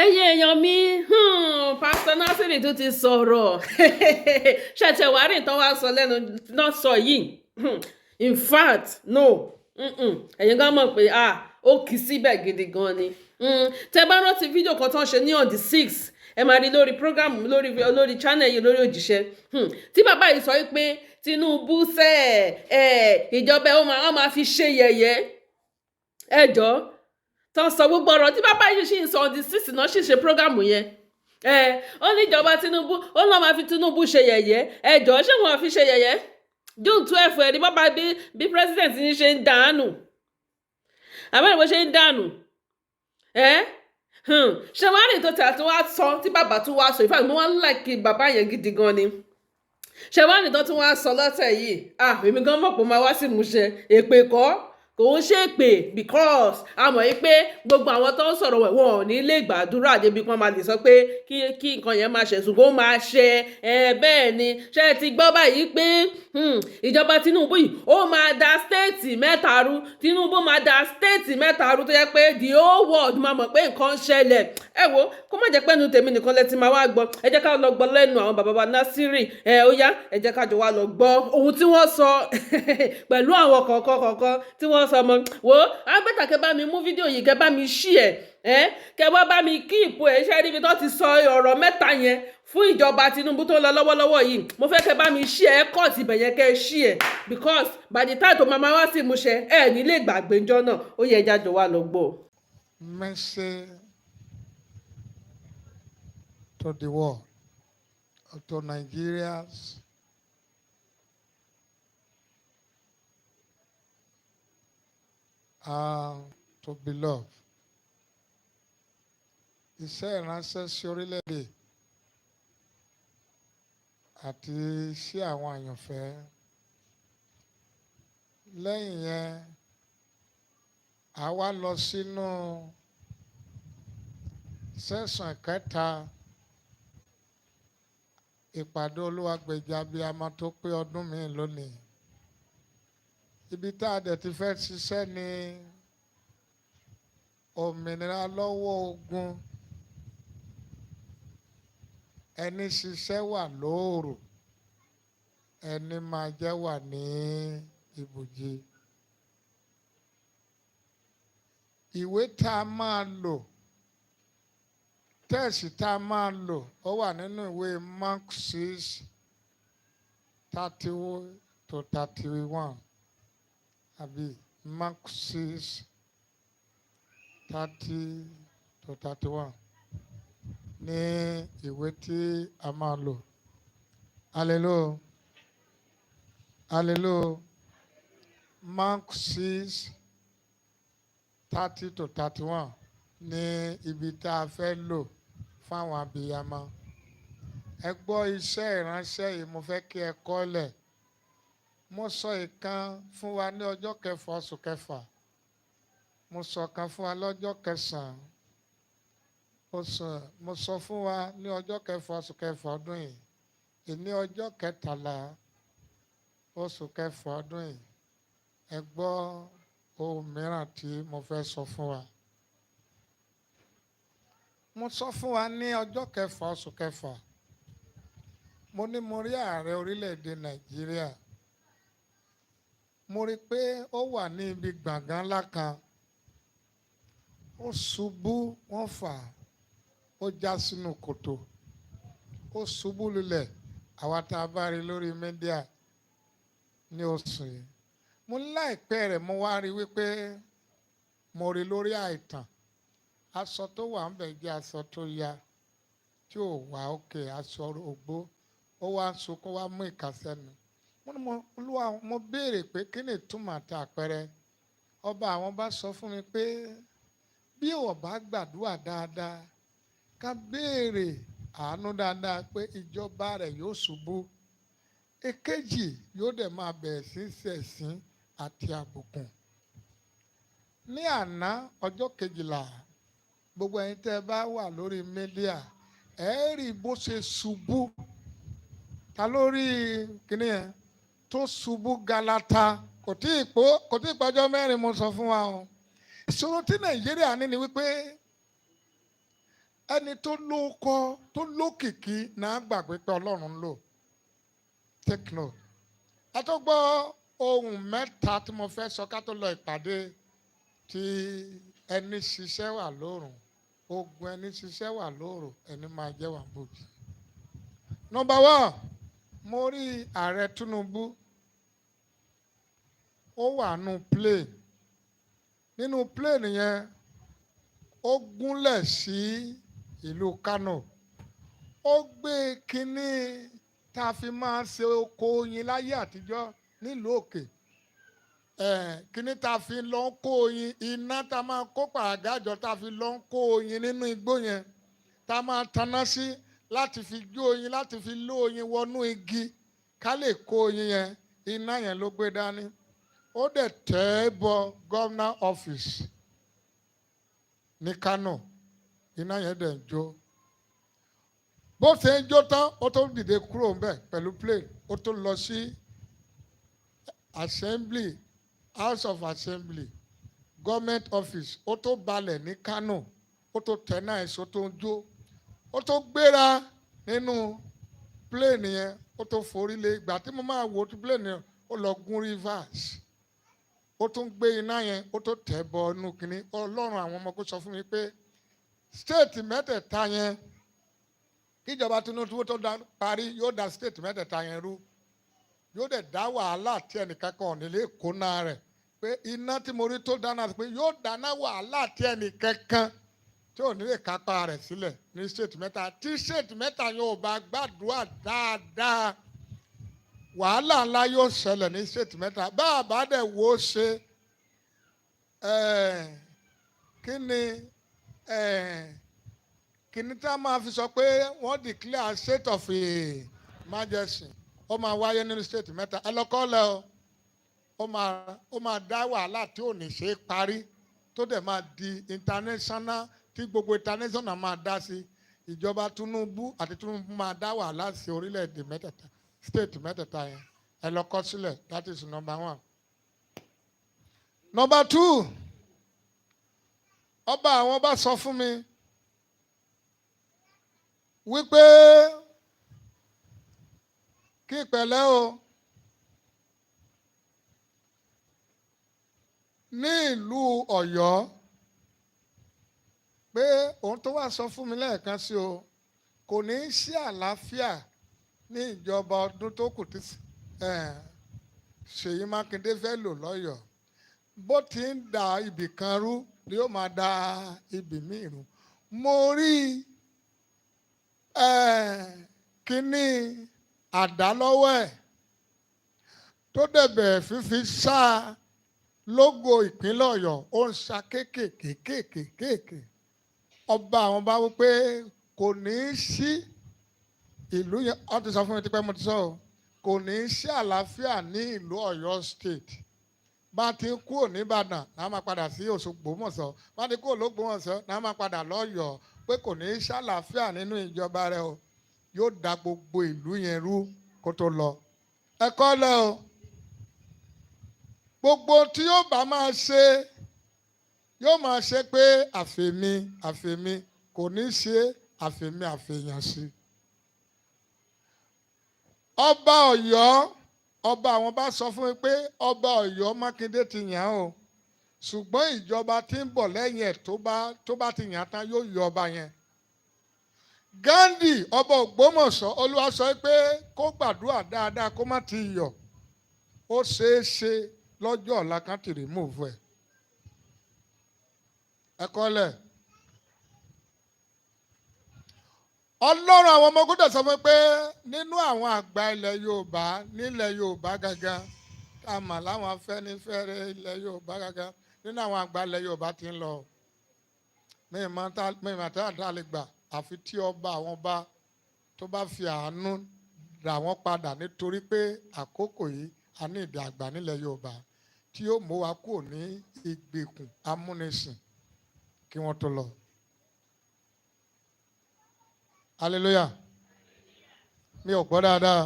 Ẹ̀yin èèyàn mi, Pásítọ̀ Násìrì tún ti sọ̀rọ̀. Ṣẹ̀ṣẹ̀ wàá rìn tán wá sọ lẹ́nu náà sọ yìí. In fact, no, ẹ̀yin gan mọ̀ pé, ah, ó kì í síbẹ̀ gidi gan ni. Tẹ́ bá rántí fídíò kan tó ń ṣe ní on the 6, ẹ máa rí lórí program, lórí channel yìí, lórí òjíṣẹ́, tí bàbá yìí sọ pé Tinubu sẹ́ ẹ̀ ìjọba ẹ̀ ó máa fi ṣe yẹ̀yẹ́. Ẹ jọ̀ọ́, tán sọ gbogbo ọ̀rọ̀ tí bàbá yìí ṣì ń sọ on the 6 náà, sì ṣe program yẹn. Ẹ ó ní ìjọba Tinubu, ó náà máa fi Tinubu ṣe yẹ̀yẹ́. Ẹ jọ̀ọ́, ṣé wọ́n fi ṣe yẹ̀yẹ́? June 12, ẹ̀ ní bàbá bí president ní ṣe ń dànù, àbẹ́rẹ́ bó ṣe ń dànù. Ẹ ṣe wọ́n á rìn tó tẹ̀ àti wá sọ tí bàbá tún wá sọ. In fact, mo wá ń like bàbá yẹn gidi gan ni. Ṣe wọ́n á rìn tó tún wá sọ lọ́tẹ̀ yìí? Ah, èmi gan mọ̀ pé ó máa wá sí ìmúṣẹ. Èpè kọ́, kò ń ṣe pè, because a mọ̀ yìí pé gbogbo àwọn tó ń sọ̀rọ̀ wọn ò ní lè gbàdúrà débi kan máa lè sọ pé kí nǹkan yẹn máa ṣẹ̀sùn kó máa ṣe ẹ. Bẹ́ẹ̀ ni, ṣé ẹ ti gbọ́ báyìí pé ìjọba Tinubu yìí, ó máa da state mẹ́ta rú? Tinubu máa da state mẹ́ta rú tó yẹ pé the whole world máa mọ̀ pé nǹkan ń ṣẹlẹ̀. Ẹ wo, kó má jẹ́ pé ẹnu tèmi nìkan lẹ ti máa wá gbọ́, ẹ jẹ́ ká lọ gbọ́ lẹ́nu àwọn bàbá wa Násírì. Ẹ ó yá, ẹ jẹ́ ká jọ wá lọ gbọ́ ohun tí wọ́n sọ pẹ̀lú àwọn kọ̀ọ̀kan kọ̀ọ̀kan tí wọ́n sọ mọ́. Wo agbẹ́ta, kẹ́ bá mi mú fídíò yìí, kẹ́ bá mi share ẹ, kẹ́ wá bá mi keep ẹ. Ṣe níbi tó ti sọ ọ̀rọ̀ mẹ́ta yẹn fún ìjọba Tinubu tó ń lọ lọ́wọ́lọ́wọ́ yìí, mo fẹ́ kẹ́ bá mi share ẹ, cut ibẹ̀ yẹn, kẹ́ share, because by the time tó máa wá sí ìmúṣẹ, ẹ ní lè gbàgbé ńjọ́ náà. Ó yẹ jájọ wá lọ gbọ́. Mercy to the world, to Nigerians, to beloved. Iṣẹ́ ìránṣẹ́ sí orílẹ̀-èdè àti sí àwọn àyànfẹ́. Lẹ́yìn yẹn, a wá lọ sínú session kẹta, ìpàdé Olúwàgbèjà Abiyamọ tó pé ọdún míì lónìí. Ibi tá a dẹ̀ ti fẹ́ ṣiṣẹ́ ní òmìnira lọ́wọ́ ogun. Ẹni ṣiṣẹ́ wà lóòrò, ẹni máa jẹ́ wà ní ibùjí. Ìwé tá a máa lò, text tá a máa lò, ó wà nínú ìwé Mark 6:30 to 31, àbí Mark 6:30 to 31 ní ìwé tí a máa lò. Hallelujah. Hallelujah. Mark 6:30 to 31 ní ibi tá a fẹ́ lò fáwọn abiyamọ. Ẹ gbọ́ iṣẹ́ ìránṣẹ́ yìí, mo fẹ́ kí ẹ kọ́lẹ̀. Mo sọ ìkan fún wa ní ọjọ́ kẹfà oṣù kẹfà. Mo sọ kan fún wa lọ́jọ́ kẹsàn-án oṣù. Mo sọ fún wa ní ọjọ́ kẹfà oṣù kẹfà ọdún yìí. Ìní ọjọ́ kẹtàlá oṣù kẹfà ọdún yìí. Ẹ gbọ́ ohun mìíràn tí mo fẹ́ sọ fún wa. Mo sọ fún wa ní ọjọ́ kẹfà oṣù kẹfà. Mo ní mo rí ààrẹ orílẹ̀-èdè Nàìjíríà. Mo rí i pé ó wà ní ibi gbọ̀ngàn ńlá kan. Ó ṣubú, wọ́n fà á, ó já sínú kòtò. Ó ṣubú lulẹ̀, àwa tá a bá rí lórí media ní oṣù yìí. Mo ní láìpẹ́ rẹ̀, mo wá rí wípé mo rí lórí àìtàn. Aṣọ tó wà ńbẹ̀ jẹ́ aṣọ tó ya, tí ò wà òkè, aṣọ ògbó. Ó wá ń sunkún, wá mú ìka sẹ́nu. Mo ní mo Olúwa, mo béèrè pé kí ni ìtumọ̀ àti àpẹẹrẹ? Ọba àwọn bá sọ fún mi pé bí ò bá gbàdúrà dáadáa, ká béèrè àánú dáadáa, pé ìjọba rẹ̀ yóò ṣubú. Èkejì, yóò dẹ̀ máa bẹ̀rẹ̀ sí ṣẹ̀sín àti àbùkùn. Ní àná ọjọ́ kejìlá, gbogbo ẹ̀yin tẹ́ ẹ bá wà lórí media, ẹ rí bó ṣe ṣubú. Ta ló rí kíní yẹn tó ṣubú galata? Kò tí ì pó, kò tí ì pọ́jọ́ mẹ́rin, mo sọ fún wa o. Ìṣòro tí Nàìjíríà ní ni wípé Ẹni tó lóko tó lókìkí náà gbàgbé pé Ọlọ́run ń lò. Take note. Ẹ tó gbọ́ ohun mẹ́ta tí mo fẹ́ sọ ká tó lọ ìpàdé tí ẹni ṣiṣẹ́ wà lórùn. Ogun ẹni ṣiṣẹ́ wà lóòrùn, ẹni máa jẹ́ wà bòjì. Number one, mo rí Ààrẹ Tinubu, ó wà nínú plane. Nínú plane yẹn, ó gúnlẹ̀ sí ìlú Kano. Ó gbé kínní tá a fi máa ṣe oko oyin láyé àtijọ́ nílùú òkè, kínní tá a fi lọ ń kó oyin, iná tá a máa kó pàrágàjọ tá a fi lọ ń kó oyin nínú igbó yẹn, tá a máa taná sí láti fi jó oyin, láti fi lé oyin wọnú igi ká lè kó oyin yẹn, iná yẹn ló gbé dání. Ó dẹ̀ tẹ́ ẹ bọ governor office ní Kano. Iná yẹn dẹ̀ ń jó. Bó ṣe ń jó tán, ó tó dìde kúrò ńbẹ̀ pẹ̀lú plane, ó tó lọ sí assembly, House of Assembly, government office. Ó tó balẹ̀ ní Kano, ó tó tẹ̀ náà ẹ̀sọ́ tó ń jó. Ó tó gbéra nínú plane yẹn, ó tó forí lé. Ìgbà tí mo máa wò ó tí plane yẹn, ó lọ gún Rivers, ó tún gbé iná yẹn, ó tó tẹ̀ bọ inú kínní. Ọlọ́run àwọn ọmọ kó sọ fún mi pé state mẹ́tẹ̀ẹ̀ta yẹn, kíjọba Tinubu tó parí, yóò da state mẹ́tẹ̀ẹ̀ta yẹn rú, yóò dẹ̀ dá wàhálà tí ẹnìkan kan ò ní lè kóná rẹ̀, pé iná tí mo rí tó dáná, pé yóò dáná wàhálà tí ẹnìkan kan tí ò ní lè kápá rẹ̀ sílẹ̀ ní state mẹ́ta. Tí state mẹ́ta yóò bá gbàdúrà dáadáa, wàhálà ńlá yóò ṣẹlẹ̀ ní state mẹ́ta. Bá a bá dẹ̀ wò ó ṣe, kí ni kí ni tá a máa fi sọ pé wọ́n declare state of emergency? Ó máa wáyé nínú state mẹ́ta. Ẹ lọ kọ́lẹ̀ o. Ó máa dá wàhálà tí ò ní ṣe é parí, tó dẹ̀ máa di international, tí gbogbo international máa dá sí. Ìjọba Tinubu àti Tinubu máa dá wàhálà sí orílẹ̀-èdè mẹ́tẹ̀ẹ̀ta, state mẹ́tẹ̀ẹ̀ta yẹn. Ẹ lọ kọ sílẹ̀. That is number one. Number two, ọba àwọn bá sọ fún mi wípé kí ìpẹ̀lẹ́ o ní ìlú Ọ̀yọ́, pé òun tó wá sọ fún mi lẹ́ẹ̀kan sí o, kò ní í sí àlàáfíà ní ìjọba ọdún tó kù tí Ṣèyí Mákindé fẹ́ lò lọ́yọ̀ọ́. Bó ti ń da ibì kan rú ni yóò máa da ibì míì rú. Mo rí kínní àdá lọ́wọ́ ẹ̀ tó dẹ̀bẹ̀ fífi sá logo ìpínlẹ̀ Ọ̀yọ́, ó ń sa kéékèèké kéékèèké. Ọba àwọn bá wí pé kò ní í sí ìlú yẹn. Wọ́n ti sọ fún mi tipẹ́, mo ti sọ o, kò ní í sí àlàáfíà ní ìlú Ọ̀yọ́ State. Bá ti ń kúrò nìbàdàn náà máa padà sí Òṣogbo-mọ̀sọ́, bá ti kúrò lÓgbómọ̀ṣọ́ náà máa padà lọ́yọ̀ọ́, pé kò ní í ṣàlàáfíà nínú ìjọba rẹ o, yóò da gbogbo ìlú yẹn rú kó tó lọ. Ẹ̀kọ́ lẹ o. Gbogbo tí yóò bá máa ṣe, yóò máa ṣe pé àfèmí àfèmí, kò ní ṣe àfèmí àfèyàn sí. Ọba Ọ̀yọ́, ọba àwọn bá sọ fún mi pé ọba Ọ̀yọ́ Mákindé ti yàn án o, ṣùgbọ́n ìjọba tí ń bọ̀ lẹ́yìn ẹ̀, tó bá ti yàn án tán, yóò yọ ọba yẹn. Gandhi, ọba Ògbómọ̀ṣọ́, Olúwa sọ pé kó gbàdúrà dáadáa, kó má ti yọ̀. Ó ṣeé ṣe lọ́jọ́ ọ̀la kan ti remove ẹ̀. Ẹ kọ́lẹ̀. Ọlọ́run àwọn ọmọ ogun dẹ̀ sọ fún mi pé nínú àwọn àgbà ilẹ̀ Yorùbá, nílẹ̀ Yorùbá gangan, tá a mà láwọn Afẹ́nifẹ́re ilẹ̀ Yorùbá gangan, nínú àwọn àgbà ilẹ̀ Yorùbá ti ń lọ. Mímọ́ tá a lè gbà àfi tí ọba àwọn ọba tó bá fi àánú dà wọ́n padà, nítorí pé àkókò yìí, a ní ìdí àgbà nílẹ̀ Yorùbá tí yóò mú wa kúrò ní ìgbèkùn amúnisìn kí wọ́n tó lọ. Hallelujah. Mi ò gbọ́ dáadáa.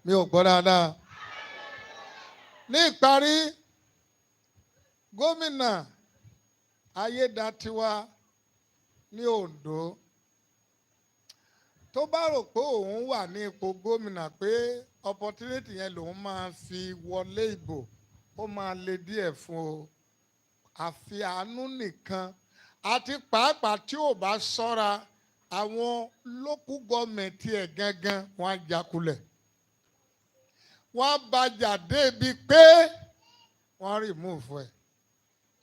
Mi ò gbọ́ dáadáa. Ní ìparí, gómìnà Ayédatiwa Ní Ondo, tó bá rò pé òun wà ní ipò gómìnà, pé opportunity yẹn lòun máa fi wọlé ìbò, ó máa le díẹ̀ fún o, àfi àánú nìkan. Àti pàápàá, tí ò bá ṣọ́ra, àwọn local government ẹ̀ gangan, wọ́n á jákulẹ̀, wọ́n á bàjà débi pé wọ́n remove ẹ̀.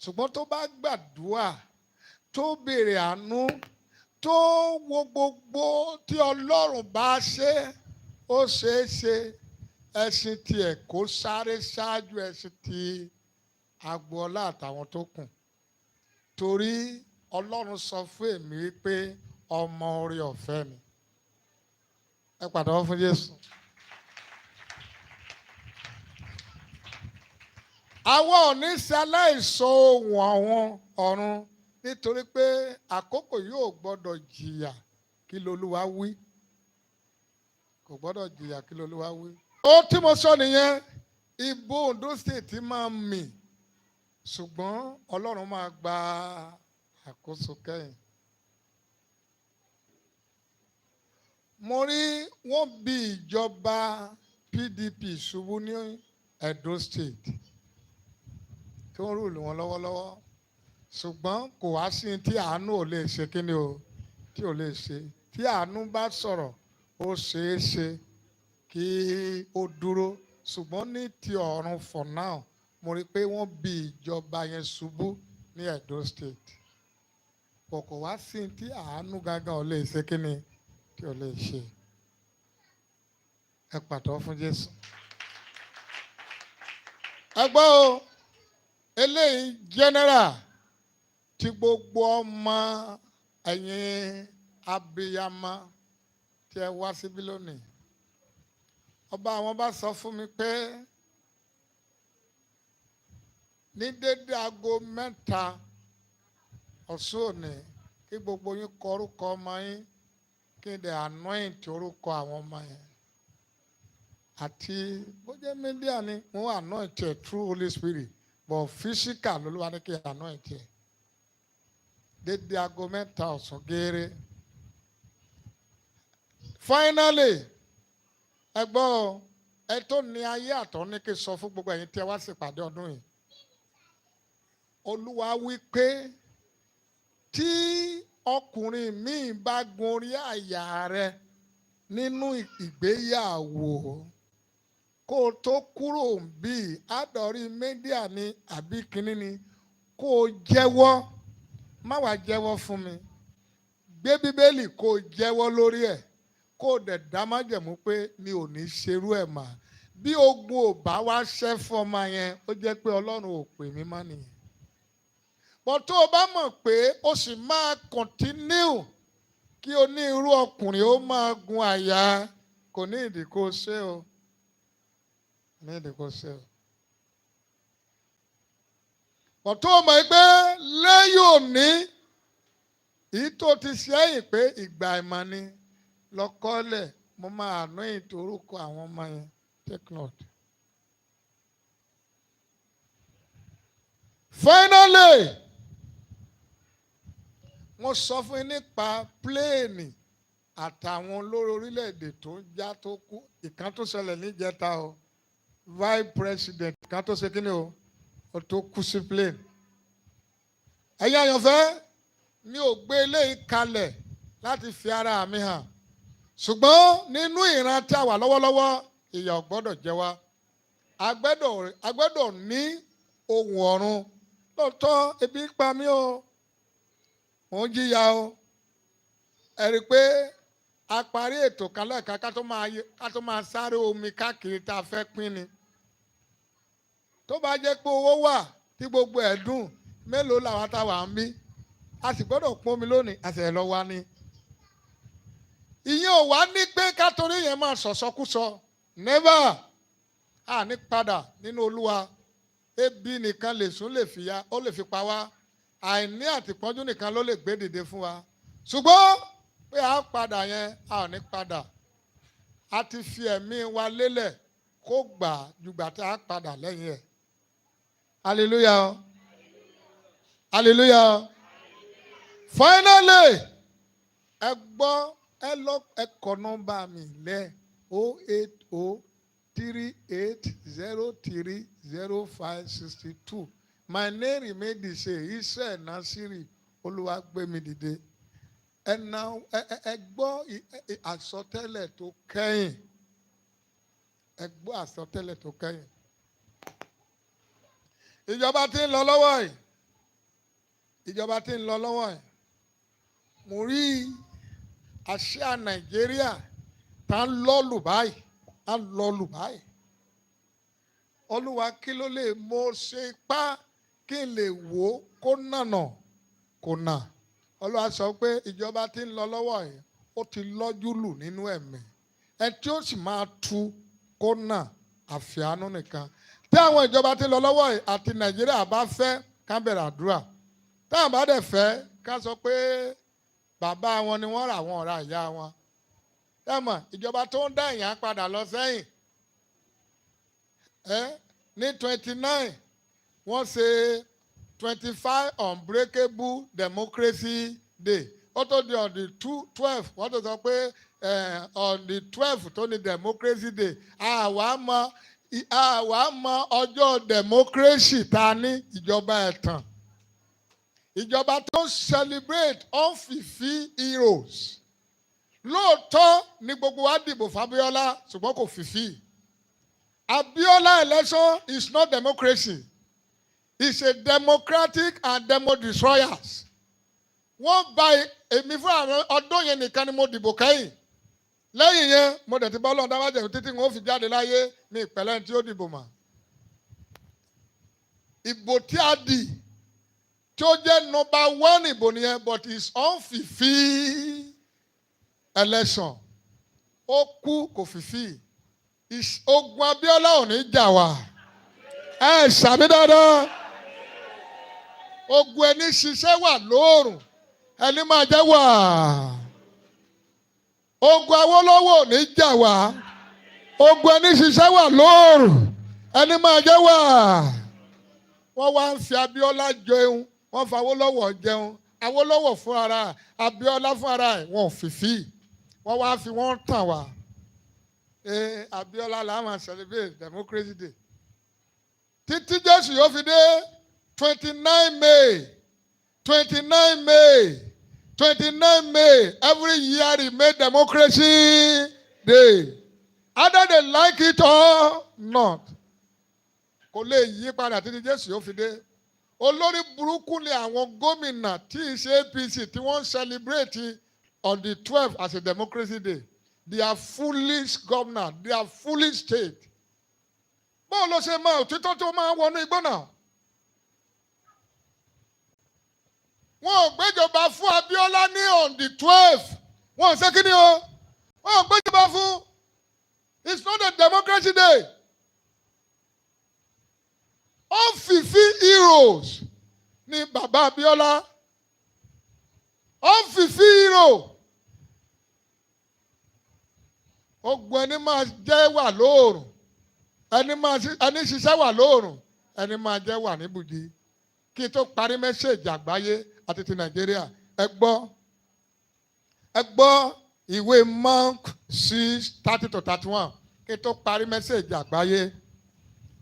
Ṣùgbọ́n tó bá gbàdúrà, tó béèrè àánú, tó wo gbogbo tí Ọlọ́run bá ṣe, ó ṣeé ṣe ẹṣin tiẹ̀ kó sáré ṣáájú ẹṣin ti agboola àtàwọn tó kù, torí Ọlọ́run sọ fún èmi wípé ọmọ orí ọ̀fẹ́ ni. Ẹ pàtẹ́wọ́ fún Jésù. Àwọn ò ní ṣaláìsọ ohùn àwọn ọ̀run, nítorí pé àkókò yóò gbọ́dọ̀ jìyà kí lolúwa wí, kò gbọ́dọ̀ jìyà kí lolúwa wí. Ó tí mo sọ nìyẹn. Ìbò Ondo State máa mì, ṣùgbọ́n Ọlọ́run máa gba àkóso kẹ́yìn. Mo rí wọ́n bí ìjọba PDP ṣubú ní Edo State tó ń rule wọn lọ́wọ́lọ́wọ́, ṣùgbọ́n kò wá sí tí àánú ò lè ṣe. Kí ni o tí ò lè ṣe? Tí àánú bá sọ̀rọ̀, ó ṣeé ṣe kí ó dúró. Ṣùgbọ́n ní ti ọ̀run, for now, mo rí i pé wọ́n bí ìjọba yẹn ṣubú ní Edo State. Kò wá sí tí àánú gangan ò lè ṣe. Kí ni tí ò lè ṣe? Ẹ pàtó fún Jésù. Ẹ gbọ́ o, eléyìí general tí gbogbo ọmọ ẹ̀yin abiyamọ tí ẹ wá síbí lónìí. Ọba àwọn bá sọ fún mi pé ní dédé aago 3 ọ̀sán òní, kí gbogbo yín kọ orúkọ ọmọ yín, kí n dẹ̀ anoint orúkọ àwọn ọmọ yẹn. Àti bó jẹ́ media ni wọ́n anoint ẹ̀ through Holy Spirit, but physical lolúwa ní kí n anoint ẹ̀ dédé aago 3 ọ̀sán gééré. Finally, ẹ gbọ́ ọ, ẹ tó ní ayé àtọ̀ ní kí n sọ fún gbogbo ẹ̀yin tí ẹ wá ṣèpàdé ọdún yìí. Olúwa wí pé tí ọkùnrin míì bá gun orí àyà rẹ nínú ìgbéyàwó, kó o tó kúrò bí àdọ̀rí media ni àbí kínní ni, kó o jẹ́wọ́. Má wàá jẹ́wọ́ fún mi, gbé Bíbélì kó o jẹ́wọ́ lórí ẹ̀, kó o dẹ̀ dá májẹ̀mú pé mi ò ní ṣerú ẹ̀ mà. Bí ogun ò bá wá ṣẹ́ fún ọmọ yẹn, ó jẹ́ pé Ọlọ́run ò pè mí mọ́ nìyẹn. Bọ́ tó o bá mọ̀ pé o sì máa continue kí o ní irú ọkùnrin ó máa gun àyà, kò ní ìdí kó o ṣe o, ní ìdí kó o ṣe o. Bọ́ tó o mọ̀ pé lẹ́yìn òní, èyí tó ti ṣẹ́yìn pé ìgbà ìmọ̀ ni lọ́kọ́lẹ̀, mo máa anoint orúkọ àwọn ọmọ yẹn. Take note. Finally, mo sọ fún yín nípa plane àtàwọn olórí orílẹ̀-èdè tó ń já tó kú. Ìkan tó ṣẹlẹ̀ níjẹta o, vice president kan tó ṣe kíni o, ó tó kú sí plane. Ẹ̀yin àyànfẹ́, mi ò gbé eléyìí kalẹ̀ láti fi ara mi hàn, ṣùgbọ́n nínú ìran tí a wà lọ́wọ́lọ́wọ́, ìyà ò gbọ́dọ̀ jẹ wá. A gbọ́dọ̀ ní ohùn ọ̀run. Lóòótọ́, ebi ń pa mí o, mò ń jìyà o. Ẹ rí i pé a parí ètò kan lẹ́ẹ̀kan, ká tó máa sáré omi káàkiri tá a fẹ́ pín ni. Tó bá jẹ́ pé owó wà tí gbogbo ẹ̀ dùn, mélòó làwọn táwa ń bí? A sì gbọ́dọ̀ pọ́n omi lónìí, a sì ẹ̀ lọ wá ní. Ìyẹn ò wá ní pé ká torí yẹn máa sọ̀sọ́kúsọ. Never. A ní padà nínú Olúwa. Ebi nìkan lè sún lè fìyà, ó lè fi pa wá. Àìní àtìpọ́njú nìkan ló lè gbé dìde fún wa. Ṣùgbọ́n pé a padà yẹn, a ò ní padà. A ti fi ẹ̀mí wa lélẹ̀ kó gbà jùgbà tí a padà lẹ́yìn ẹ̀. Hallelujah, hallelujah. Finally, ẹ gbọ́, ẹ lọ, ẹ kọ nọ́mbà mi lẹ̀: 08038030562. My name remain the same, Israel Nasiri. Olúwa gbé mi dìde. Ẹ na ẹ gbọ́ àsọtẹ́lẹ̀ tó kẹ́yìn. Ẹ gbọ́ àsọtẹ́lẹ̀ tó kẹ́yìn. Ìjọba tí ń lọ lọ́wọ́ yìí, ìjọba tí ń lọ lọ́wọ́ yìí, mo rí àsíá Nàìjíríà tá ń lọ́lù báyìí, tá ń lọ́lù báyìí. Olúwa, kí ló lè mo ṣe ipá kí n lè wò ó kó nànà kò nà? Olúwa sọ pé ìjọba tí ń lọ lọ́wọ́ yìí, ó ti lọ́jú lù nínú ẹ̀mí ẹ, tí ó sì máa tu kó nà, àfíàánú nìkan. Tí àwọn ìjọba tí ń lọ lọ́wọ́ yìí àti Nàìjíríà bá fẹ́ ká bẹ̀rẹ̀ àdúrà, táwọn bá dẹ̀ fẹ́ ká sọ pé bàbá wọn ni wọ́n rà, wọn ọ̀rá ìyá wọn. Ẹ mọ̀ ìjọba tó ń dá èèyàn padà lọ sẹ́yìn. Ẹ ní 29, wọ́n ṣe 25 Unbreakable Democracy Day. Ó tó di on the 2 12, wọ́n tó sọ pé on the 12 tó ní Democracy Day. Àwa mọ ọjọ́ democracy ta ní. Ìjọba ẹ̀tàn, ìjọba tó ń celebrate unfulfilled heroes. Lóòótọ́ ni gbogbo wa dìbò f'Abíọ́lá, ṣùgbọ́n kò fulfill. Abiola election is not democracy. It's a democratic and demo destroyers. Wọ́n bá èmi fún àwọn ọdún yẹn nìkan ni mo dìbò kẹ́yìn. Lẹ́yìn yẹn, mo dẹ̀ ti bá Ọlọ́run dáwájẹ̀ títí wọn ó fi jáde láyé ní ìpẹ́lẹ́ tí ó dìbò mọ́. Ìbò tí a dì tí ó jẹ́ number one ìbò nìyẹn, but it's unfulfilled election. Ó kú, kò fulfill. Ogun Abiola ò ní jà wá. Ẹ ṣàmín dáadáa. Ogun ẹni ṣiṣẹ́ wà lóòrùn, ẹni máa jẹ́ wà. Ogun Awólọ́wọ̀ ò ní jà wá. Ogun ẹni ṣiṣẹ́ wà lóòrùn, ẹni máa jẹ́ wà. Wọ́n wá ń fi Abiola jẹun, wọ́n fa Awólọ́wọ̀ jẹun. Awólọ́wọ̀ fún ara, Abiola fún ara ẹ̀, wọn ò fìfì. Wọ́n wá fi wọ́n tàn wá. Ee, Abiola la máa celebrate Democracy Day títí Jésù yóò fi dé. 29 May, 29 May, 29 May every year remain Democracy Day, either they like it or not. Kò lè yí padà títí Jésù yóò fi dé. Olórí burúkú ni àwọn gómìnà tí í ṣe APC tí wọ́n ń celebrate on the 12 as a Democracy Day. They are foolish governor, they are foolish state. Báwo ló ṣe máa òtítọ́ tó máa wọnú igbó náà? Wọn ò gbéjọba fún Abiola ní on the 12. Wọn ò ṣe kí ni o, wọn ò gbéjọba fún. It's not a Democracy Day. Unfulfilled heroes ni bàbá Abiola, unfulfilled hero. Ogun ẹni máa jẹ́ wà lóòrùn, ẹni máa ẹni ṣiṣẹ́ wà lóòrùn, ẹni máa jẹ́ wà níbùjí. Kí n tó parí message àgbáyé àti ti Nàìjíríà, ẹ gbọ́, ẹ gbọ́ ìwé Mark 6:30 to 31. Kí n tó parí message àgbáyé,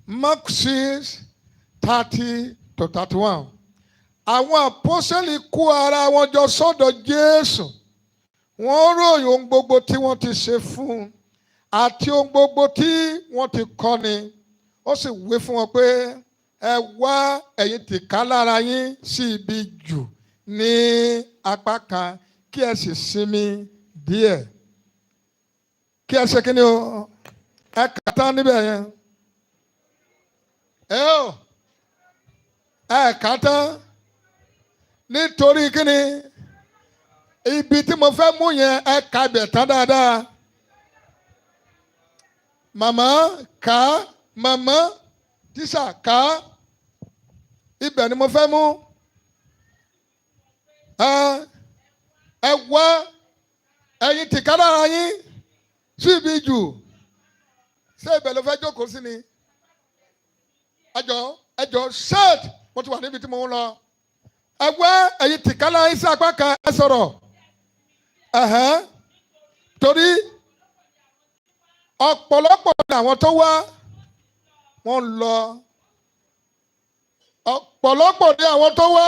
Mark 6:30 to 31. Àwọn àpọ́sẹ́lì kó ara wọn jọ sọ́dọ̀ Jésù. Wọ́n ròyìn ohun gbogbo tí wọ́n ti ṣe fún un àti ohun gbogbo tí wọ́n ti kọ́ ni. Ó sì wí fún wọn pé, "Ẹ wá, ẹ̀yin tìkálára yín, sí ibi jù ní apá kan, kí ẹ sì sinmi díẹ̀." Kí ẹ ṣe kí ni o? Ẹ kà tán níbẹ̀ yẹn. Ẹ ó ẹ kà tán. Nítorí kí ni? Ibi tí mo fẹ́ mú yẹn, ẹ kà bẹ̀ tán dáadáa. Màmá kà á, màmá tíṣà kà á. Ibẹ̀ ni mo fẹ́ mú. Ẹ wá, ẹ̀yin tìkálára yín, sí ibi jù. Ṣé ibẹ̀ ló fẹ́ jókòó sí ni? Ẹjọ́, ẹjọ́, shirt, mo ti wà níbi tí mo ń lọ. Ẹgbẹ́ ẹ̀yin tìkálà yín sí apá kan, ẹ sọ̀rọ̀. Ẹ̀hẹ́n. Torí ọ̀pọ̀lọpọ̀ ní àwọn tó wá, wọ́n lọ. Ọ̀pọ̀lọpọ̀ ní àwọn tó wá,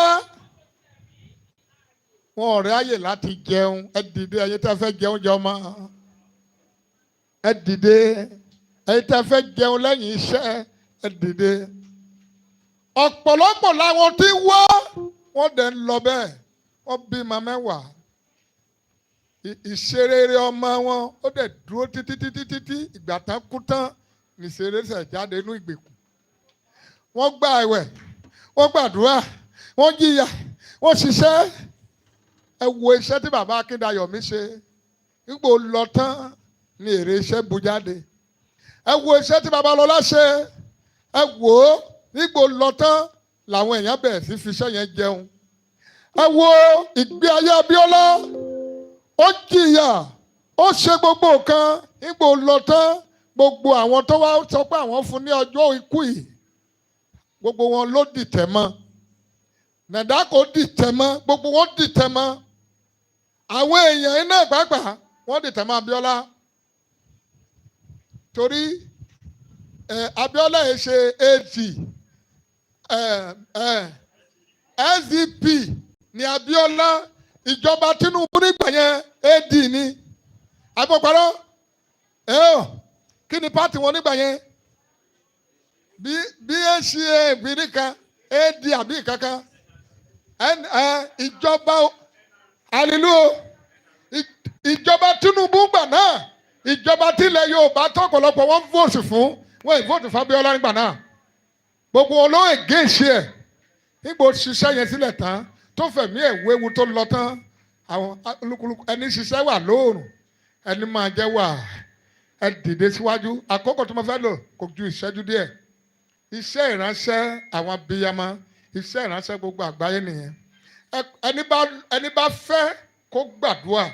wọn ò ráyè láti jẹun. Ẹ dìde, ẹ̀yin tẹ́ fẹ́ jẹun jẹ ọmọ. Ẹ dìde, ẹ̀yin tẹ́ fẹ́ jẹun lẹ́yìn iṣẹ́, ẹ dìde. Ọ̀pọ̀lọpọ̀ làwọn tí wá, wọ́n dẹ̀ ń lọ bẹ́ẹ̀. Wọ́n bímọ 10. Ìṣerere ọmọ wọn, ó dẹ̀ dúró títí títí títí. Ìgbà tán kú tán nìṣeré ṣẹ̀ jáde inú ìgbèkùn. Wọ́n gba ẹ̀wẹ̀, wọ́n gbàdúrà, wọ́n jìyà, wọ́n ṣiṣẹ́. Ẹ wo iṣẹ́ tí bàbá Akíndayọ̀mí ṣe. Nígbà ó lọ tán ní èrè iṣẹ́ bu jáde. Ẹ wo iṣẹ́ tí Babalọ́lá ṣe. Ẹ wò ó, nígbà ó lọ tán làwọn èèyàn bẹ̀rẹ̀ sí fi iṣẹ́ yẹn jẹun. Ẹ wo ìgbé ayé Abíọ́lá. Ó jìyà, ó ṣe gbogbo nǹkan. Nígbà ó lọ tán, gbogbo àwọn tó wá sọ pé àwọn fún ní ọjọ́ ikú yìí, gbogbo wọn ló dìtẹ̀ mọ́. Nàdákò dìtẹ̀ mọ́, gbogbo wọn dìtẹ̀ mọ́. Àwọn èèyàn iná pàápàá, wọ́n dìtẹ̀ mọ́ Abíọ́lá, torí ẹ Abíọ́lá yìí ṣe AD, ẹ ẹ SDP ní Abíọ́lá. Ìjọba Tinubu nígbà yẹn, AD ní agbóparọ́. Ẹ ọ kí ni party wọn nígbà yẹn? Bí BACA ìbíní kan, AD àbí kankan. Ẹ ìjọba hallelujah. Ìjọba Tinubu gbà náà, ìjọba tilẹ̀ Yorùbá tọ́pọ̀lọpọ̀ wọn vote fún wọn, ìvote fún Abíọ́lá nígbà náà, gbogbo wọn ló against ẹ̀. Nígbà ó ṣiṣẹ́ yẹn sílẹ̀ tán, tó fẹ̀mí ẹ̀ wéwu, tó lọ tán, àwọn olúkúlùkù ẹni ṣiṣẹ́ wà lóòrùn, ẹni máa jẹ́ wà. Ẹ dìde síwájú. Àkókò tó mo fẹ́ lò kò ju ìṣẹ́jú díẹ̀. Iṣẹ́ ìránṣẹ́ àwọn abiyamọ, iṣẹ́ ìránṣẹ́ gbogbo àgbáyé nìyẹn. Ẹni bá fẹ́ kó gbàdúrà,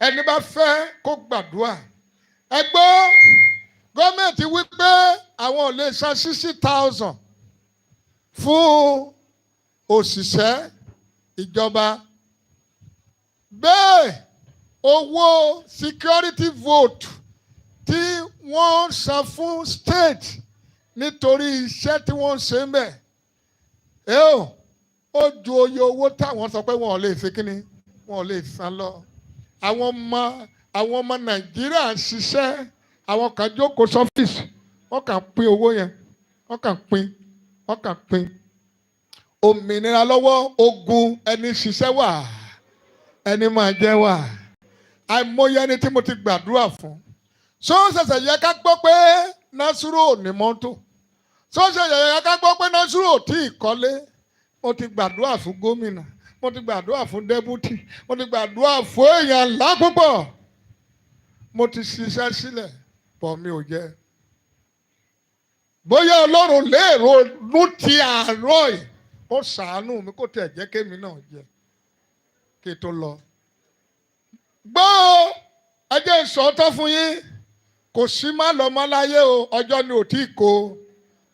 ẹni bá fẹ́ kó gbàdúrà. Ẹ gbọ́, gọ́ọ̀mẹ̀ntì wí pé àwọn ò lè san 60,000 fún òṣìṣẹ́ ìjọba. Bẹ́ẹ̀ owó security vote tí wọ́n san fún state nítorí iṣẹ́ tí wọ́n ń ṣe ń bẹ̀ ẹ ó ju oye owó táwọn sọ pé wọn ò lè ṣe kíni, wọn ò lè san lọ. Àwọn ọmọ Nàìjíríà ń ṣiṣẹ́, àwọn kan jókòó sọ́fíìsì, wọ́n kàn pín owó yẹn, wọ́n kàn pín, wọ́n kàn pín. Òmìnira lọ́wọ́ ogun, ẹni ṣiṣẹ́ wà, ẹni máa jẹ́ wà. Àìmọye ẹni tí mo ti gbàdúrà fún. Ṣó ṣẹ̀ṣẹ̀ yẹ ká gbọ́ pé Nasiru ò ní mọ́tò? Ṣó ṣẹ̀ṣẹ̀ yẹ ká gbọ́ pé Nasiru ò tí ì kọ́lé? Mo ti gbàdúrà fún gómìnà, mo ti gbàdúrà fún deputy, mo ti gbàdúrà fún èèyàn ńlá púpọ̀. Mo ti ṣiṣẹ́ sílẹ̀ pọ̀, mi ò jẹ́. Bóyá Ọlọ́run lè ronú ti àárọ̀ yìí, kó ṣàánú mi, kó tẹ̀ jẹ́ kémi náà jẹ kí n tó lọ. Gbọ́ o, ẹ jẹ́ n sọ̀tọ̀ fún yín. Kò sí má lọ mọ́ láyé o. Ọjọ́ ni ò tí ì kó.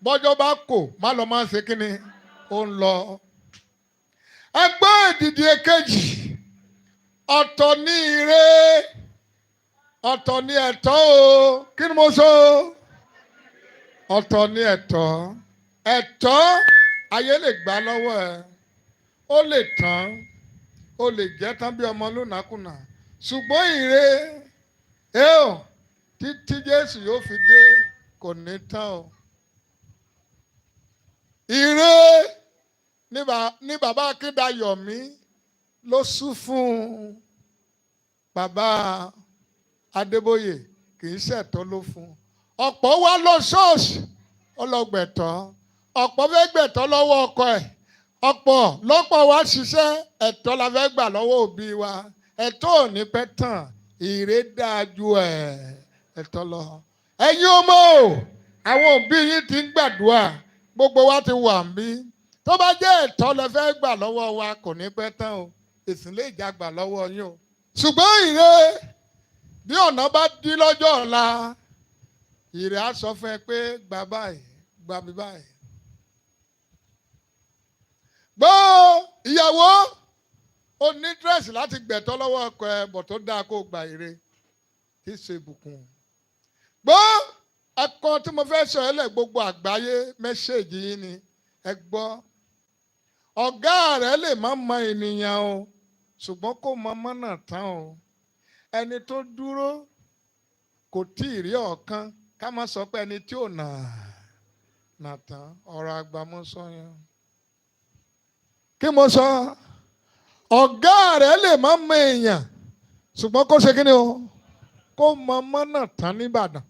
Bọ́jọ́ bá kò, má lọ máa ń ṣe kínni, ó ń lọ. Ẹ gbọ́ èdìdì èkejì. Ọ̀tọ̀ ní ire, ọ̀tọ̀ ní ẹ̀tọ́ o. Kí ni mo sọ o? Ọ̀tọ̀ ní ẹ̀tọ́. Ẹ̀tọ́, ayé lè gbà lọ́wọ́ ẹ, ó lè tán, ó lè jẹ́ tán bí ọmọ lónàkúnà. Ṣùgbọ́n ire ẹ ò, títí Jésù yóò fi dé, kò ní tán o. Ire ní bàbá Akíndayọ̀mí ló sún fún bàbá Adébóyè, kì í ṣẹ̀tọ́ ló fún. Ọ̀pọ̀ wá lọ ṣọ́ọ̀ṣì, ọlọ́gbẹ̀tọ́. Ọ̀pọ̀ fẹ́ gbẹ̀tọ́ lọ́wọ́ ọkọ ẹ̀. Ọ̀pọ̀ lọ́pọ̀ wá ṣiṣẹ́, ẹ̀tọ́ la fẹ́ gbà lọ́wọ́ òbí wa. Ẹ̀tọ́ ò ní pẹ́ tán. Ire dáa ju ẹ̀tọ́ lọ. Ẹ̀yin ọmọ o, àwọn òbí yín ti ń gbàdúrà. Gbogbo wa ti wà ń bí. Tó bá jẹ́ ẹ̀tọ́ lẹ fẹ́ gbà lọ́wọ́ wa, kò ní pẹ́ tán o. Èsì lè já gbà lọ́wọ́ yín o. Ṣùgbọ́n ire, bí ọ̀nà bá dí lọ́jọ́ ọ̀la, ire á sọ fún ẹ pé gbà báyìí, gbà mí báyìí. Gbọ́, ìyàwó, ó ní interest láti gbẹ̀tọ́ lọ́wọ́ ọkọ ẹ bọ̀, tó dáa kó gba ire kí ṣe ìbùkún. Gbọ́, ẹ̀kọ́ tí mo fẹ́ sọ ẹ́ lẹ̀, gbogbo àgbáyé, message yìí ni ẹ gbọ́. Ọ̀gá rẹ̀ lè má mọ ènìyàn o, ṣùgbọ́n kó mọ mọ́nà tán o. Ẹni tó dúró kò tí ì rí ọ̀kan, ká má sọ pé ẹni tí ò nà nà tán. Ọ̀rọ̀ àgbà mo sọ yẹn. Kí mo sọ? Ọ̀gá rẹ̀ lè má mọ èèyàn, ṣùgbọ́n kó ṣe kí ni o? Kó mọ mọ́nà tán nìbàdàn.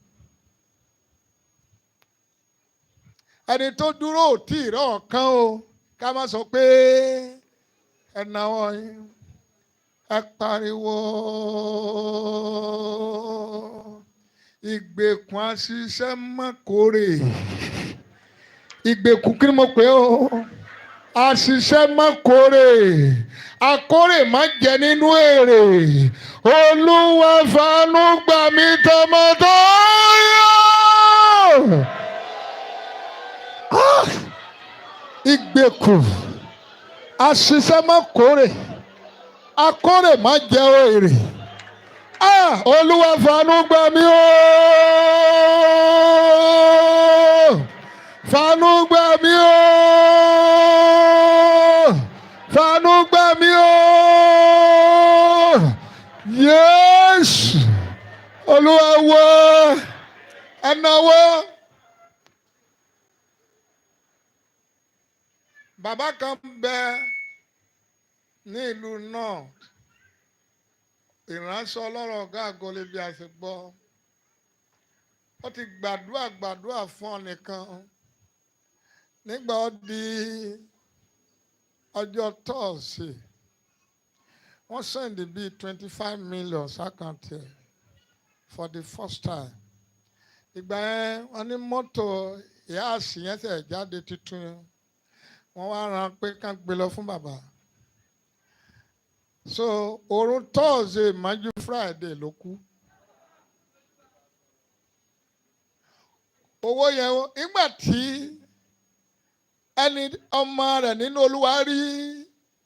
Ẹni tó dúró ò tí ì rí ọ̀kan o, ká má sọ pé ẹ náwó yín, ẹ pariwo ìgbèkùn àṣìṣe mọ́kórè. Ìgbèkùn kí ni mo pè ó? Àṣìṣe mọ́kórè, àkórè má jẹ nínú èrè. Olúwa fàánú gbà mí tọmọtọyọ. Ìgbèkùn àṣìṣe mọ́kórè, akórè má jẹ èrè. Olúwa fàánú gbà mí o, fàánú gbà mí o, fàánú gbà mí o. Yéésù Olúwa wọ ẹnáwó. Bàbá kan bẹ ní ìlú North, ìránṣẹ́ ọlọ́rọ̀ ọ̀gá àgọ́lé bí a ṣe gbọ́. Ó ti gbàdúrà gbàdúrà fún ọ nìkan. Nígbà ó di ọjọ́ Tọ́ọ̀sì, wọ́n send bíi 25 million s'account ẹ̀ for the first time. Ìgbà yẹn, wọ́n ní mọ́tò ìyá àsì yẹn ṣẹ̀ jáde tuntun. Wọ́n wá ran pé ká gbé lọ fún bàbá. So òru Thursday mọ́jú Friday ló kú. Owó yẹn, nígbà tí ẹni ọmọ rẹ̀ nínú Olúwa rí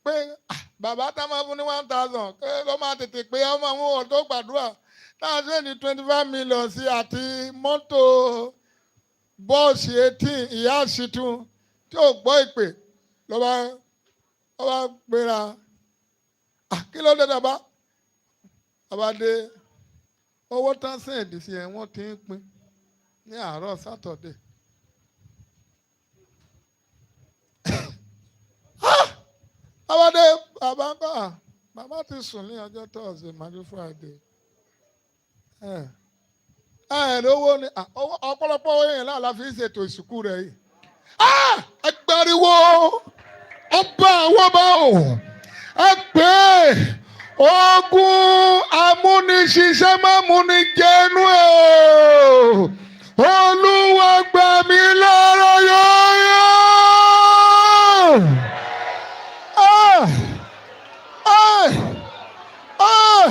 pé bàbá tá máa fún ní 1,000 kí ló máa tètè pé ọmọ àwọn ò tó gbàdúrà tá a ṣe ní 25 million sí àti mọ́tò bọ́ọ̀sì 18 ìyá àṣìtún tí ò gbọ́ ìpè, ló bá gbéra. Kí ló dé dàbá? Bàbá dé, owó tán send sí ẹ, wọ́n ti ń pín ní àárọ̀ Sátọ̀dẹ̀. Bàbá dé, bàbá ń bá bàbá ti sùn ní ọjọ́ Thursday mọ́jú Friday. Ẹ ẹ lówó ni ọ̀pọ̀lọpọ̀ owó yẹn náà la fi ń ṣètò ìsìnkú rẹ̀ yìí. Ẹ gbariwo ọba àwọn ọba o, ẹ pè é ogun amúniṣiṣẹ́ má múni jẹnu ẹ̀ o. Olúwa gbà mí lọ́rọ̀ yóyó. Ah! Ah! Ah!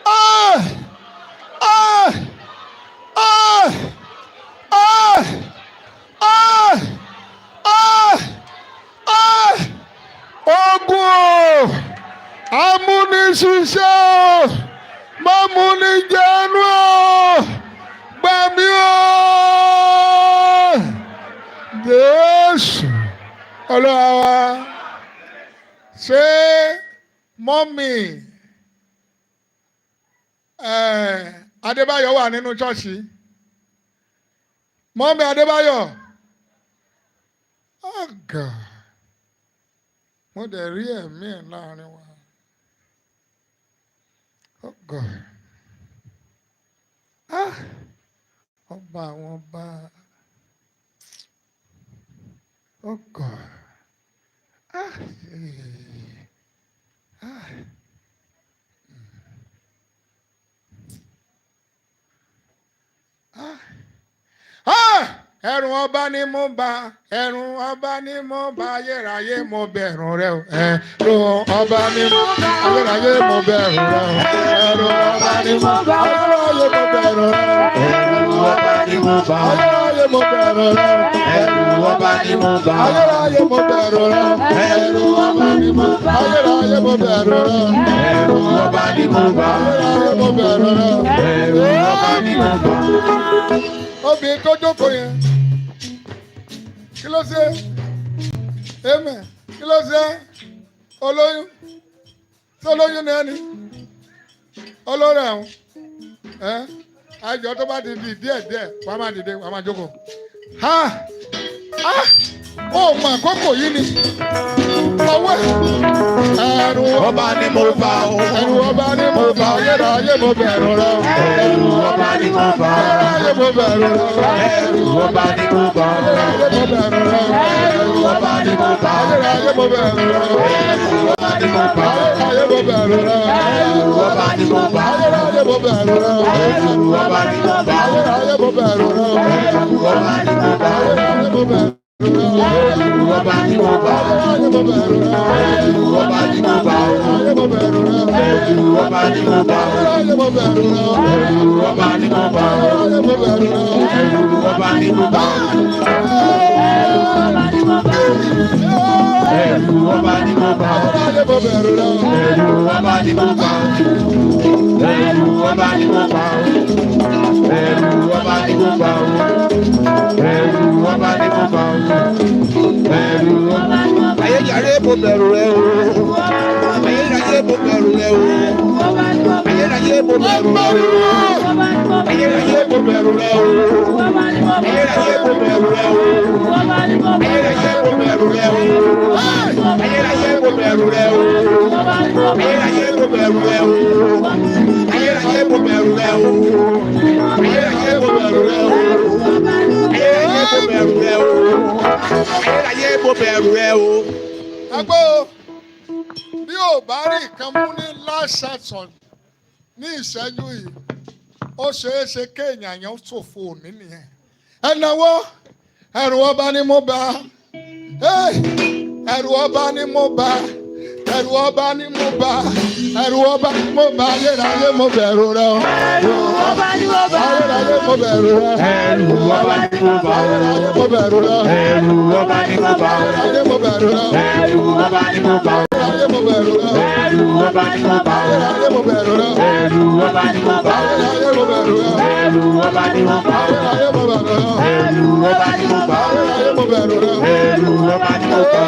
Ah! Ah! Ah! Ah! Ah! Ah! Ah! Ogun o, amúniṣiṣẹ́ o, má múni jẹnu o, gbà mí o. Jésù Olúwa wa. Ṣé mummy Adébáyọ̀ wà nínú ṣọ́ọ̀ṣì? Mummy Adébáyọ̀, ọ̀gá, mo dẹ̀ rí ẹ̀mí ẹ̀ láàrin wa. Ọ̀gá, ọba àwọn ọba, ọ̀gá, ah, ah. Ah! Ẹ̀rù ọba ni mo bá, ẹ̀rù ọba ni mo bá, ayérayé mo bẹ̀rù rẹ o. Ẹ̀rù ọba ni mo bá, ayérayé mo bẹ̀rù rẹ o. Ẹ̀rù ọba ni mo bá, ayérayé mo bẹ̀rù rẹ o. Ẹ̀rù ọba ni mo bá, Ayérayé mo bẹ̀rù rẹ. Ẹ̀rù ọba ni mo bá. Ayérayé mo bẹ̀rù rẹ. Ẹ̀rù ọba ni mo bá. Ayérayé mo bẹ̀rù rẹ. Ẹ̀rù ọba ni mo bá. Ayérayé mo bẹ̀rù rẹ. Ẹ̀rù ọba ni mo bá. Obìnrin tó jókòó yẹn, kí ló ṣe? Amen. Kí ló ṣe? Olóyún. Ṣé olóyún ni ẹni? Olórí ẹ̀hún. Ẹ́ àjọ tó bá ti di díẹ̀ díẹ̀, wàá máa dìde, wàá máa jókòó. Ha! Ha! Ó mọ àkókò yìí ni. Ọwọ́ ẹ̀rù Ọba ni mo bá o. Ẹ̀rù ọba ni mo bá. Ayérayé mo bẹ̀rù rẹ. Ẹ̀rù ọba ni mo bá. Ayérayé mo bẹ̀rù rẹ. Ẹ̀rù ọba ni mo bá. Ayérayé mo bẹ̀rù rẹ. Ẹ̀rù ọba ni mo bá. Ayérayé mo bẹ̀rù rẹ. Ẹ̀rù ọba ni mo bá. Ayérayé mo bẹ̀rù rẹ. Ẹ̀rù ọba ni mo bá. Ayérayé mo bẹ̀rù rẹ. Ẹ̀rù ọba ni mo bá. Ayérayé mo bẹ̀rù rẹ. Ẹ̀rù ọba ni mo bá. Ayérayé mo bẹ̀rù rẹ. Ẹ̀rù ọba ni mo bá. Ayérayé mo bẹ̀rù rẹ. Ẹ̀rù ọba ni mo bá. Ayérayé mo bẹ̀rù rẹ. Ẹ̀rù ọba ni mo bá. Ayérayé mo bẹ̀rù rẹ. Ẹ̀rù ọba ni mo bá. Ayérayé mo bẹ̀rù rẹ. Ẹ̀rù ọba ni mo bá. Ẹ̀rù ọba ni mo bá. Ayérayé mo bẹ̀rù rẹ. Ẹ̀rù ọba ni mo bá. Ẹ̀rù ọba ni mo bá. Ẹ̀rù ọba ni mo bá. Ẹ̀rù ọba ni mo bá. Ẹ̀rù ọba. Ayérayé mo bẹ̀rù rẹ o. Ayérayé mo bẹ̀rù rẹ o. Ayérayé mo bẹ̀rù rẹ o. Ayérayé mo bẹ̀rù rẹ o. Ayérayé mo bẹ̀rù rẹ o. Ayérayé mo bẹ̀rù rẹ o. Ayérayé mo bẹ̀rù rẹ o. Ayérayé mo bẹ̀rù rẹ o. Ayérayé mo bẹ̀rù rẹ o. Ayérayé mo bẹ̀rù rẹ o. Ayérayé mo bẹ̀rù rẹ o. Ayérayé mo bẹ̀rù rẹ o. Agbó bí ò bá rí nǹkan mú ní last section ní ìṣẹ́jú yìí, ó ṣeé ṣe kéèyàn yẹn ṣòfò òní nìyẹn. Ẹ náwó. Ẹ̀rù ọba ni mo bá. Hey! Ẹ̀rù ọba ni mo bá. Ẹ̀rù ọba ni mo bá. Ẹ̀rù ọba ni mo bá. Ayérayé mo bẹ̀rù rẹ o. Ẹ̀rù ọba ni mo bá. Ayérayé mo bẹ̀rù rẹ. Ẹ̀rù ọba ni mo bá. Ayérayé mo bẹ̀rù rẹ. Ẹ̀rù ọba ni mo bá. Ayérayé mo bẹ̀rù rẹ. Ẹ̀rù ọba ni mo bá. Ayérayé mo bẹ̀rù rẹ. Ẹ̀rù ọba ni mo bá. Ayérayé mo bẹ̀rù rẹ. Ẹ̀rù ọba ni mo bá. Ayérayé mo bẹ̀rù rẹ. Ẹ̀rù ọba ni mo bá. Ayérayé mo bẹ̀rù rẹ. Ẹ̀rù ọba ni mo bá. Ayérayé mo bẹ̀rù rẹ. Ẹ̀rù ọba ni mo bá.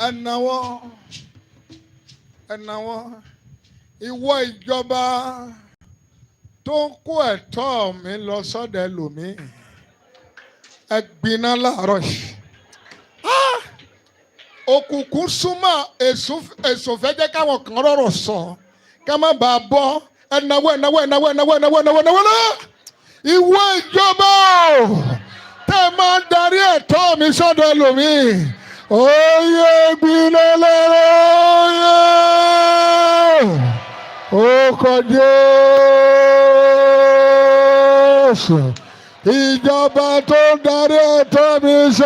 Ẹnáwó, ẹnáwó. Ìwọ ìjọba tó ń kó ẹ̀tọ́ mi lọ sọ́dọ̀ ẹlòmíì, ẹ gbiná láàárọ̀ yìí. Ah! Òkùnkùn súnmọ́ èso, èso fẹ́ jẹ́ káwọn kan rọ̀rọ̀ sọ ká má bàa bọ́. Ẹnáwó, ẹnáwó, ẹnáwó, ẹnáwó, ẹnáwó, ẹnáwó, ẹnáwó náà. Ìwọ ìjọba o, tẹ́ ẹ máa ń darí ẹ̀tọ́ mi sọ́dọ̀ ẹlòmíì, oyè gbiná lọ́rọ̀ oyè ó kọjú Jésù, ìjọba tó ń darí ẹ̀tọ́ mi sọ́dọ̀.